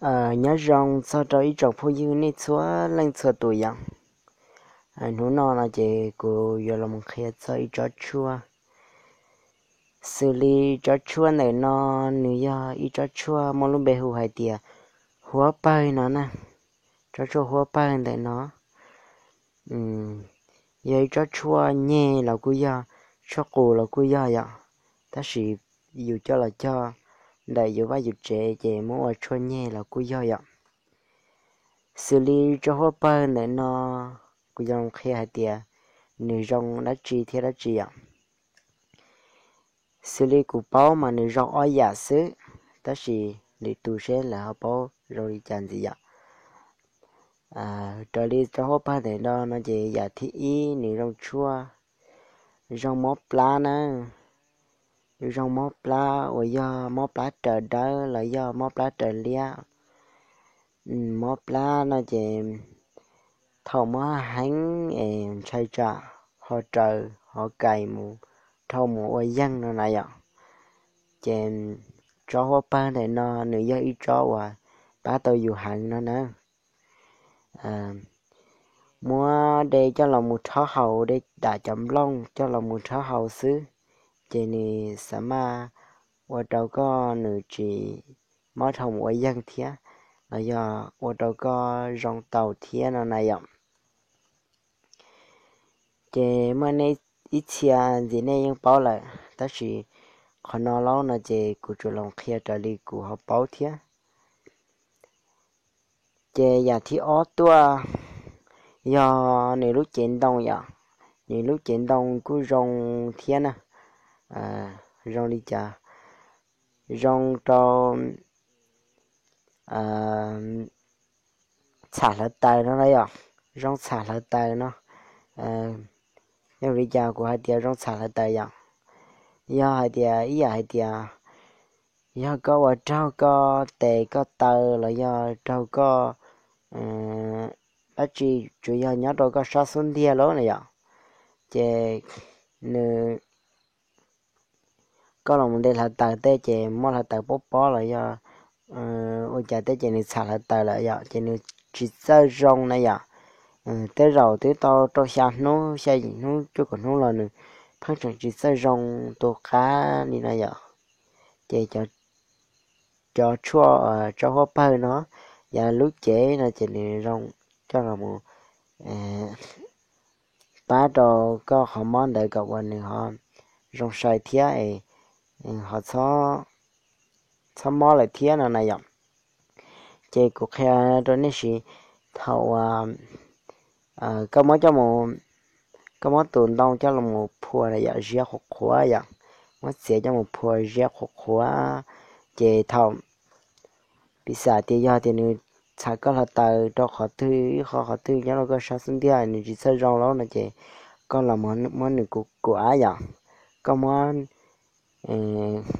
Nyob zoo txog rau ib tsoom phooj ywg nej txhua leej txhua tus yom. Hnub no no ces kuv yuav los qhia txog ib tsob tshuaj, xws li tsob tshuaj ntawm no nws yog ib tsob tshuaj muaj lub npe hu hais tias huab pawg no na. Tsob tshuaj huab pawg ntawm no yog ib tsob tshuaj nyeg los kuj yog, tshuaj qus los kuj yog yom, tab sis yus coj los cog ntawm yus vaj yus tsev ces muab ua tshuaj nyeg los kuj yog yom. Xws li tsob huab pawg ntawm no, kuv yuav qhia hais tias nws zoo dab tsi thiab dab tsi yom. Xws li kuv paub mas nws zoo ob yam xwb, tab sis lwm tus seb lawv ho paub zoo li cas ntxiv yom. Raws li tsob huab pawg ntawm no no ces yam thib ib nws zoo tshuaj, zoo mob plab na, zoo mob plab uas yog mob plab raws dawb los yog mob plab raws liab. Mob plab no ces thaum mob heev es ntshai tsam ho raws ho kais mus dhau mus ua yeeg no na yom. Ces tsob huab pawg ntawm no nws yog ib tsob uas pab tau yus heev no na. Muab de coj los mus rhaub haus, de dam cov nplooj coj los mus rhaub haus xwb, ces nws xa maj ua rau koj nws tsis mob dhau mus ua yeeg thiab, los yog ua rau koj zoo tau thiab no na yom. Ces muaj nej ib txhia ntxiv nej yeej paub lawm, tab sis qhov no laub no ces kuv tsuas los qhia raws li kuv ho paub thiab. Ces yam thib ob tuaj yog nws lub cev ntoo yom. Nws lub cev ntoo kuj zoo thiab na. Zoo li cas? Zoo rau txham hlawv taws no na yom. Zoo txham hlawv taws no. Yog li cas kuv hais tias zoo txham hlawv taws yom? Yog hais tias ib yam hais tias yog koj ua raug koj tes koj taw los yog raug koj dab tsi, tsuas yog nyob rau koj sab xub ntiag lawm na yom, ces nws, koj los mus nte hlawv taws tej ces muab hlawv taws pob pob los yog ua cas tej ces nws txham hlawv taws lawm yom, ces nws tsis txawj zoo na yom. Tej zaum twb tau rau xya hnub xya yim hnub cuaj kaum hnub los nws pheej tseem tsis txawj zoo tu qab li no yom. Ces cov tshuaj tsob huab pawg no, yog lub cev no ces nws zoo coj los mus pab rau koj qhov mob ntawd kom uas nws ho zoo sai thiab es ho txhob mob lawm thiab no na yom. Ces kuv qhia rau nej siv, thaum uas koj muab coj mus, koj muab tus ntoo coj los mus phua na yom, ziab qhuav qhuav yom, muab txiav coj mus phua ziab qhuav qhuav, ces thaum piv xam tias yog tias nws txham koj hlawv taws rau qhov twg ib qho qhov twg nyob rau koj sab xub ntiag nws tsis txawj zoo lawm no ces koj los muab nws kuam kuam yom. Koj muab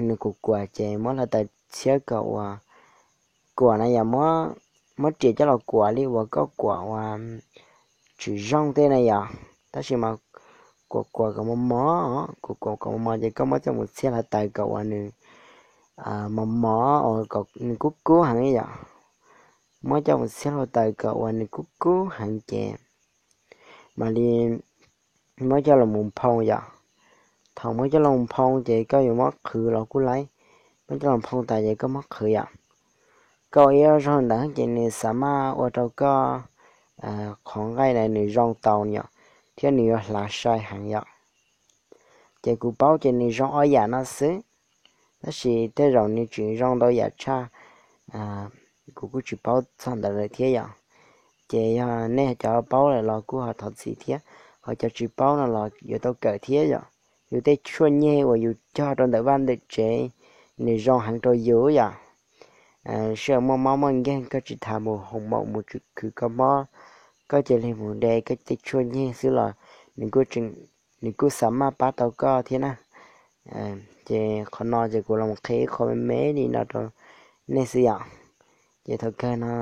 nws kuam kuam ces muab hlawv taws txhiab kom uas kuam na yom, muab riam coj los kuam li uas koj kuam uas tsis zoo tej na yom, tab sis mas kuam kuam kom mos mos, kuam kuam kom mos mos ces koj muab coj mus txhiab hlawv taws kom uas nws mos mos uas kom nws kub kub heev yom. Muab coj mus txhiab hlawv taws kom uas nws kub kub heev ces mam li muab coj los mus phoo yom. Thaum muab coj los mus phoo ces koj yuav muab qhwv los kuj laib, muab coj los phoo tas ces koj muab qhwv yom. Koj ua ib zaug ntawd ces nws xa maj ua rau koj qhov nqaij na nws zoo tau yom, thiab nws yuav hlav sai heev yom. Ces kuv paub ces nws zoo ob yam no xwb, tab sis tej zaum nws tseem zoo ntau yam tshaj, kuv kuj tsis paub txog ntawd lawm thiab yom. Ces yog nej cov paub lawm los kuj ho thov txim thiab, ho cov tsis paub no los yuav tau kawm thiab yom. Yus tej tshuaj nyeg uas yus cog rau ntawm vaj ntawm tsev, nws zoo heev rau yus yom. Sij hawm muaj mob muaj nkeeg koj tsis tas mus hoos maum mus khwv koj mob, koj cia li mus de koj tej tshuaj nyeg xwb los nws kuj xa maj pab tau koj thiab na. Ces qhov no ces kuv los qhia ib qho me me li no rau nej xwb yom. Ces thaum kawg no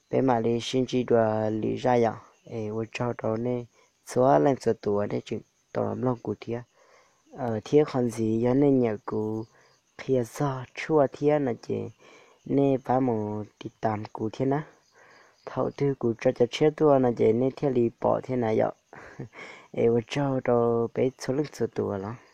peb mam li sib ntsib dua lwm zaj yom. Es ua tsaug rau nej txhua leej txhua tus uas nej tseem tau los mloog kuv thiab. Thiab qhov ntxiv yog nej nyiam kuv qhia txog tshuaj thiab no ces nej pab mus tiv tam kuv thiab na. Thaum twg kuv tso cov tshiab tuaj no ces nej thiaj li pom thiab na yom. Es ua tsaug rau peb txhua leej txhua tus los.